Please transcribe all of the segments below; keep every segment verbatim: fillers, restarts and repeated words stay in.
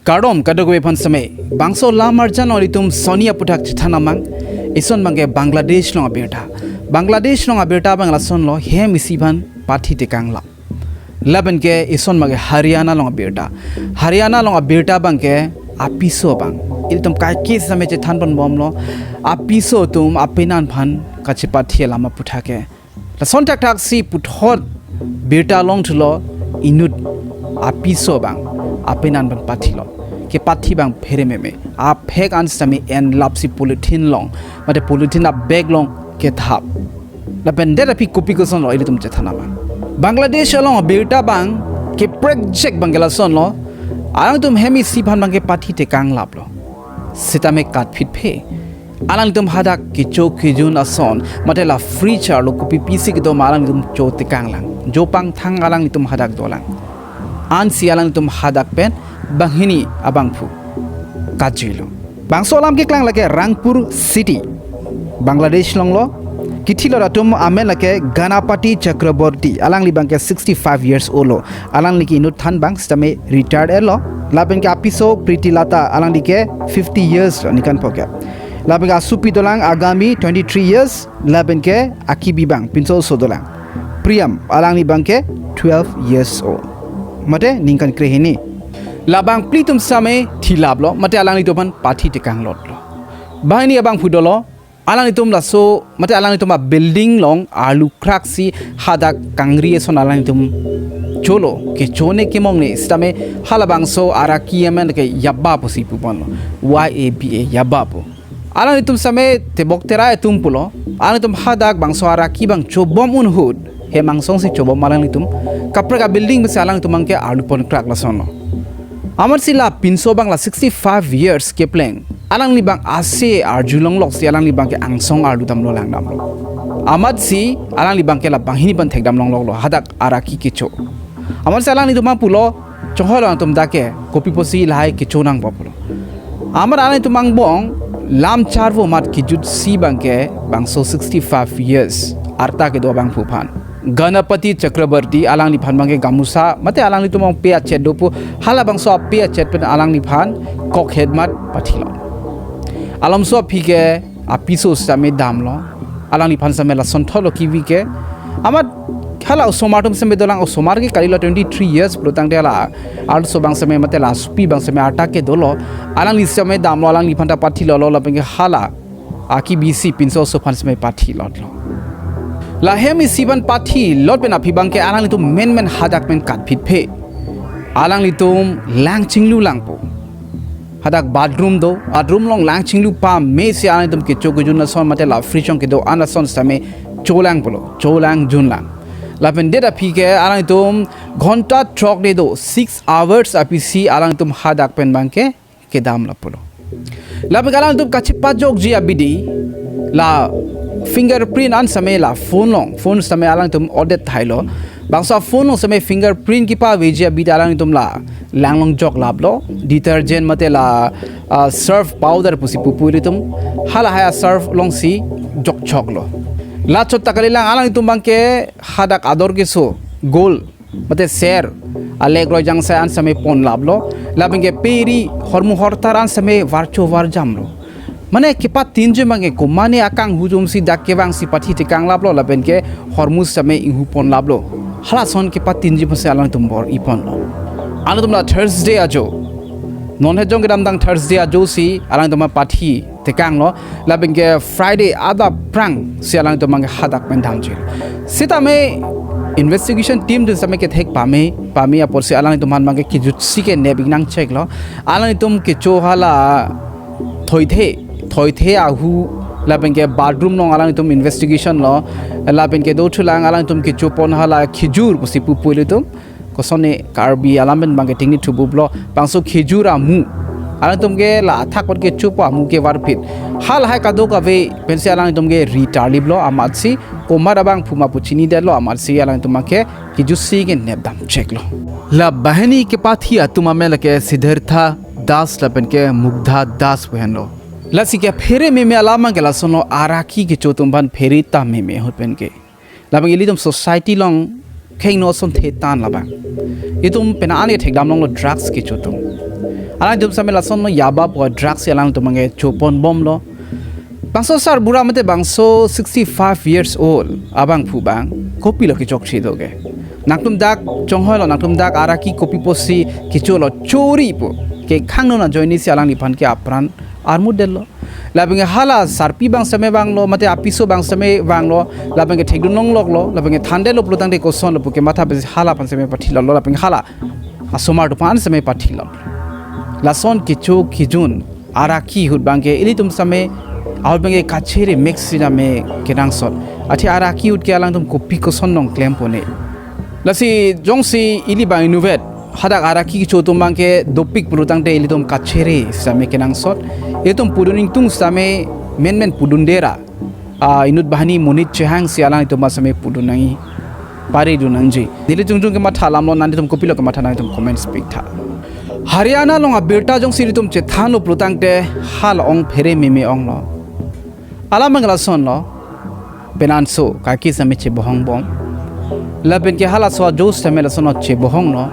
Kardom kadokave aphan seme, bangso lam arjan along ilitum soni aputhak chethan amang. Ison abangke Bangladesh along abirta. Bangladesh along abirta abang lasonlo, hem isi aphan pathi tekang lap. Lapen ke ison abangke Haryana along abirta. Haryana along abirta abangke apiso abang. Ilitum kaike seme chethan pon bomlo. Apiso atum apenan aphan kachepathi alam aputhak ke. Lason thakthak si puthot birta longthulo, inut apiso abang apenan aphan pathilo. Kepathi abang phere meme. Aphek an sitame en lap si polythene along, mate polythene abag along kethap. Lapen det aphi kopi kosonlo ilitum chethan amang. Bangladesh along abirta abang keprekjek abangke lasonlo. Alangtum hem isi aphan abangke pathi tekang laplo. Sitame katphit phe. Alangtum hadak kecho kejun ason, mate la fridge arlo kopi pisi kedo ma alangtum cho tekang lang. Jo pangthang alangtum hadak dolang. Ansi alangtum hadak pen banghini abangphu kajui lo. Bangso alam keklang lake Rangpur City, Bangladesh alonglo. Kethilot atum amen lake Ganapati Chakraborty, alangli abangke sixty-five years old lo. Alangli ke inut than abang sitame retired lo. Lapen ke apiso Pritilata, alangli ke fifty years lo, ningkan phokep. Lapen ke asupi dolang Agami, twenty-three years, lapen ke akibi abang pinso oso dolang. Priyam, alangli abangke twelve years old, mate ningkan krehini. Labang phli atum sitame thilaplo, mate alanglitum aphan pathi tekang lotlo. Banghini abangphu dolo, alanglitum laso, mate alanglitum abuilding along arlu krak si hadak kangri ason alanglitum cholo, kecho ne kemong ne, sitame halabangso araki amen ke yaba pusi puponlo. Y A B A, yaba pu. Alanglitum sitame tebok terai atum pulo. Alanglitum hadak bangso araki abang chobom ahut, hem angsong si chobom alanglitum. Kaprek abuilding pensi alangtum abangke arlu pon krak lasonlo. Amatsi la pinso abang la sixty-five years kepleng, alangli abang ase arjulong lok si alangli abangke angsong arlu damlo, lang damlo. Amatsi alangli abangke la banghini aphan thekdam longloklo, hadak araki kecho. Amatsi alanglitum abang pulo, chonghoi lo nangtum dak ke, kopi pusi lahai kecho nangpo pulo. Amat alanglitum angbong lam charvo amat kejutsi abangke bangso sixty-five years arta kedo abangphu aphan. Ganapati Chakraborty, alangliphan abangke gamusa, mate alanglitum abang pe achet do pu, halabangso ape achet pen alangliphan kok het amat pathilo. Alamso aphi ke apiso sitame damlo. Alangliphan sitame lasonthotlo kevi ke. Amat hala osomar atum sitame dolang, osomar ke kalilo, twenty-three years pulo tangte hala arloso abang sitame mate la asupi abang sitame arta ke dolo. Alangli sitame damlo, alangliphan ta pathilolo, lapen ke hala akibi isi pinso oso aphan sitame pathilotlo. La hem isi aphan pathilot pen aphi abangke alanglitum menmen hadak pen katphit phe. Alanglitum lang chinglu langpo. Hadak bathroom do, bathroom along lang chinglu pamesi alanglitum kecho kejun ason mate la fridge along kedo an ason sitame cholang pulo, cholang junlang. Lapen det aphi ke alanglitum ghonta throk de do, six hours aphi si alanglitum hadak pen abangke kedam la pulo. Lapen ke alanglitum kachepajokji abidi la fingerprint an sitame la phone along, phone sitame alanglitum odet thailo. Bangso phone along sitame fingerprint kepaveji abidi alanglitum la lang along jok laplo, detergent mate la, ah, surf powder pusi pupo ilitum, halahai a surf alongsi jokchoklo. La chot ta kalilang, alanglitum abangke hadak ador keso, gold mate ser, alek roi jangsai an sitame pon laplo, lapen ke peri, hormu hortar an sitame varcho varjamlo. Mane kepatinji abangke komane akanghu atum si dak kevang si pathi tekang laplo, lapen ke hormu sitame inghu pon laplo. Halason kepatinji pensi alangtum bor-i ponlo. Alangtum la Thursday ajo, non hejong kedamtang Thursday ajo si alangtum pathi tekanglo, lapen ke Friday adap prang si alangtum abangke hadak pen damji. Sitame investigation team atum sitame kethek pame, pame apotsi alangtum aphan abangke kejutsi kenep ik nangcheklo. Alangtum kecho hala thoithe, thoithe ahu, lapen ke bathroom along alangtum investigation lo, lapen ke dothulang alangtum kecho pon hala khejur pusi pupo ilitum. Kosonne Karbi alam pen abangke tingni thubuplo, bangso khejur amu. Alangtum ke la athak pot kechopo amu kevarphit. Halahai kadokave pensi alangtum ke ri tarliplo, amatsi komat abangphu ma pu chinidetlo, amatsi alangtum abangke kejutsi kenep damcheklo. La banghini kepathi atum amen lake Siddhartha Das lapen ke Mugdha Das pu henlo. Lasi kephere meme alam abangke lasonlo, araki kecho atum aphan phere ta meme ahut pen ke. Labang ilitum society along khengno ason the tan labang. Itum pena ani thekdam longlo drugs kecho atum. Alangtum sitame lasonlo yaba pu drugs si alangtum abangke chopon bomlo. Bangso sarbura mate bangso sixty-five years old abangphu abang kopilo kechokche do ke. Nangtum dak chonghoi lo, nangtum dak araki kopi pusi kecholo, chori pu kekhang non ajoine si alangliphan ke apran armut detlo. Lapen ke hala sarpi abang sitame vanglo, mate apiso abang sitame vanglo, lapen ke thekdun longloklo, lapen ke thandetlo pulotangte kosonlo pu kematha pensi hala aphan sitame pathilotlo, lapen ke hala asomar atum aphan sitame pathilot. Lason kecho kejun araki ahut abangke ilitum sitame, ahut abangke kachere mek sitame kenangsot. Athe araki ahut ke alangtum kopi koson nangklempo ne. Lasi jongsi ili abang inutvet hadak araki kecho atum abangke dopik pulotangte ilitum kachere sitame kenangsot. Ilitum pudun ingtung sitame menmen pudunde ra, ah, inut banghini monit chehang si alanglitum sitame pudun nangji, paridun nangji. Neli jongjong kematha alamlo, nanglitum kopilo kematha nangtum comment piktha. Haryana along abirta jongsi ilitum chethanlo pulotangte hala ong phere meme onglo. Alam abang lasonlo, penanso kaki sitame chebohong bom. Lapen ke halaso ajo sitame lasonlo chebohonglo.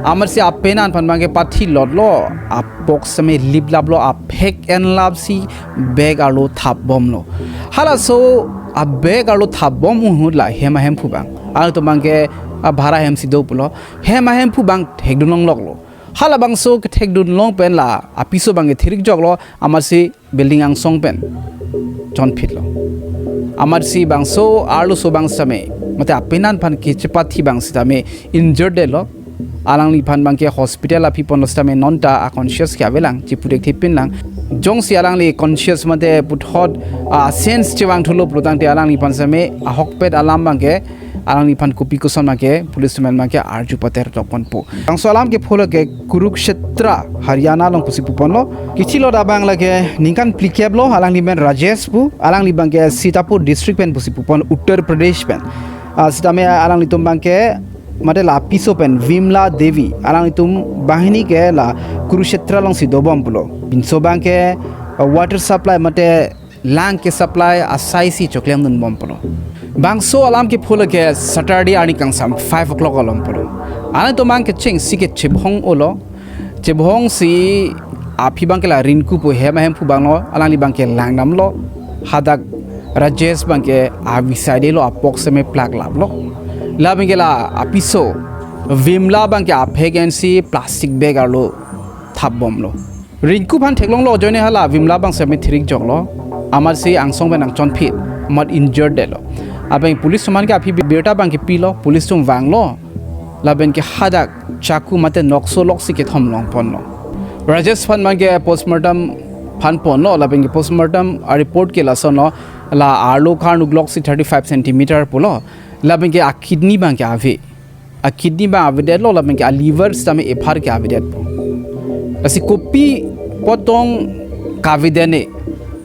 Amatsi apenan aphan abangke pathilotlo, apok sitame liplaplo, aphek enlapsi bag arlo thap bomlo. Halaso abag arlo thap bom ahut la hem ahemphu abang, alangtum abangke abhara hem si do pulo, hem ahemphu abang thekdun longloklo. Halabangso kethekdun long pen la apiso abangke thirik joklo, amatsi building angsong pen chonphitlo. Amatsi bangso arloso abang sitame, mate apenan aphan kechepathi abang sitame injured detlo. Alangliphan abangke hospital aphi ponlo sitame nonta unconscious ke avelang, chiputhek thepinlang. Jongsi alangli conscious mate puthot, ah, sense chevangthulo pulotangte alangliphan sitame ahokpet alam abangke, alangliphan kopi koson abangke police atum abangke arju pater tokponpo. Bangso alam kepho lake Kurukshetra, Haryana along pusi puponlo. Kethilot abang lake ningkan phlikep lo, alangli men Rajesh pu, alangli abangke Sitapur district pen pusi pupon, Uttar Pradesh pen. Ah, sitame alanglitum abangke mate la apiso pen Vimla Devi, alanglitum banghini ke la Kurukshetra alongsi dobom pulo. Pinso abangke, ah, water supply mate lang ke supply asai si choklemdun bom pulo. Bangso alam kepho lake Saturday arni kangsam five o'clock along pulo. Alangtum abangke chengsi ke chebohong-olo. Chebohongsi aphi abangke la Rinku pu hem ahemphu abanglo, alangli abangke langdamlo. Hadak Rajesh abangke avi side lo, apok sitame plaklaplo. Lapen ke la apiso Vimla abangke aphek ensi plastic bag arlo thap bomlo. Rinku aphan theklonglo ajoine hala Vimla abang sitame thirik joklo. Amatsi angsong pen nangchonphit, amat injured detlo. Lapen police atum abangke aphi birta abangke pilo, police atum vanglo. Lapen ke hadak chaku mate nokso loksi kethom longponlo. Rajesh aphan abangke postmortem aphan ponlo, lapen ke postmortem a report ke lasonlo, la arlo karnuk loksi thirty-five centimeter pulo. Lapen ke akidney abangke ave. Akidney abang avedetlo, lapen ke aliver sitame ephar ke avedetpo. Lasi kopi apot tong kavedet ne.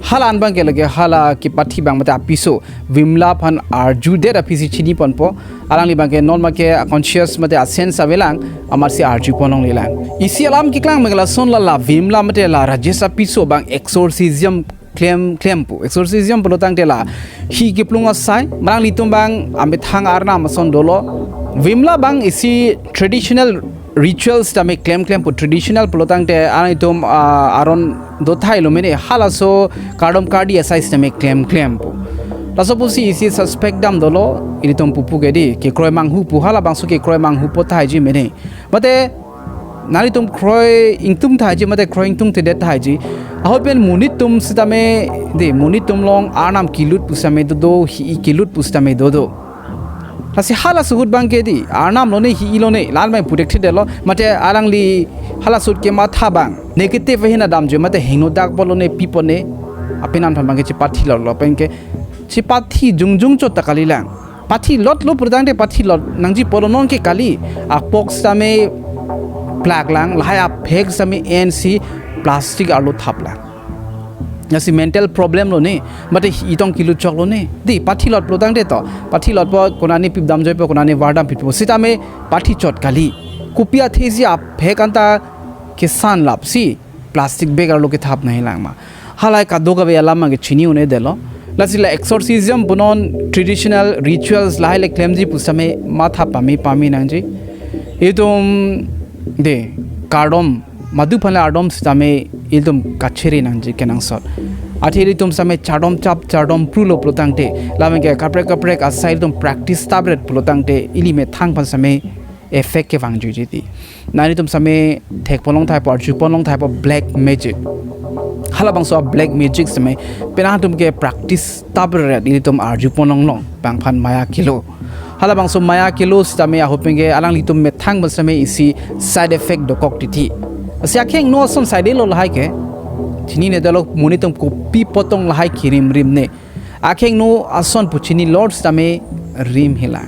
Hala an abangke lake hala kepathi abang mate apiso Vimla aphan arjudet aphisi chiniponpo. Alangli abangke non make conscious mate asense avelang, amatsi arjupon longlelang. Isi alam keklang abang lason la, la Vimla mate la Rajesh apiso abang exorcism klem klempo. Exorcism pulotangte la hi keplung asai, alanglitum abang amethang arnam ason dolo. Vimla abang isi traditional rituals tame klem klempo. Traditional pulotangte alanglitum, ah, aron do tahai lo mene, halaso kardom kardi asai tame klem klempo. Laso pusi isi suspect dam dolo, ilitum pupu ke di, kekroi manghu pu, halabangso kekroi manghu po tahai ji mene. Mate nanglitum kroi ingtung tahai ji, mate kroi ingtungtedet tahai ji. Ahut pen monit atum sitame, de, monit atum along arnam kelut pusitame dodo, hi-i kelut pusitame dodo. Lasi halaso ahut abangke di, arnam lone, hi-i lone, la-an abang puthekthe detlo, mate alangli halaso ahut kematha abang negative ahin adam jo, mate hingno dak bol lone, pi pone, apenan aphan abangke chepathilotlo, penke chepathi jongjong chot ta kalilang. Pathilotlo pulotangte pathilot nangji pulo, non ke kali. Apok sitame plaklang, lahai aphek sitame ensi plastic arlo thaplang. Lasi mental problem lone, mate hi-i tong kelut chok lone. Di, pathilot pulotangte to, pathilotpo konane pip damjoipo, konane var damphitpo, sitame pathi chot kali. Kopi athesi aphek anta kesan lapsi plastic bag arlo kethap nangjilang ma. Halahai kadokave alam abangke chini un-edetlo. Lasi la exorcism pu non traditional rituals lahai le klemji pusitame matha pame pame nangji. Itum de kardom Madu aphan le ardom sitame ilitum kachere nangji kenangsot. Athe ilitum sitame chardom chap chardom phrulo pulotangte, lapen ke kaprek kaprek asai ilitum practice tapret pulotangte, ili methang aphan sitame effect kevangjuiji ti. Nanglitum sitame thekponlong thaipo, arjupon long thaipo black magic. Halabangso a black magic sitame penang atum ke practice tapret ilitum arjupon longlong, bang aphan maya kelo. Halabangso maya kelo sitame ahut pen ke alanglitum methang aphan sitame isi side effect dokok titi. Lasi akhengno ason saidelo lahai ke. Chinine dolo monit atum kopi apot tong lahai kirim rim ne. Akhengno ason pu chinilo sitame rim hilang.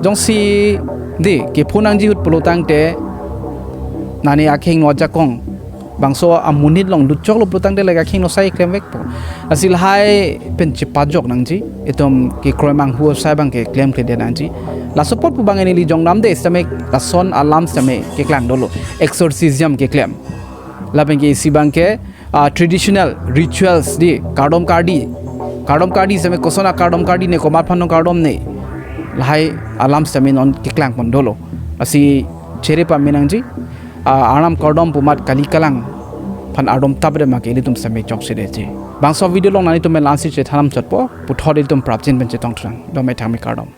Jongsi de kepho nangji ahut pulotangte, nani akhengno ajakong bangso amonit along dutchoklo pulotangte, lake akhengno sai klemvekpo. Lasi lahai pen chepajok nangji, itum kekroi manghu asai abang ke klemkledet nangji. Laso apot pu abang neli jongdamde sitame lason alam sitame keklang dolo. Exorcism keklem. Lapen ke isi abang ke, ah, traditional rituals di, kardom kardi. Kardom kardi sitame koson akardom kardi ne, komat aphan nangkardom ne, lahai alam sitame non keklangpon dolo. Lasi chere pame nangji, ah, Arnam kardom pu amat kali kalang aphan ardom tapdet ma ke ilitum sitame chokchedetji. Bangso video along nanglitum pen la-ansi chethan nangchotpo, puthot ilitum prapjin pen chetongthu nang. Dome thangme, kardom.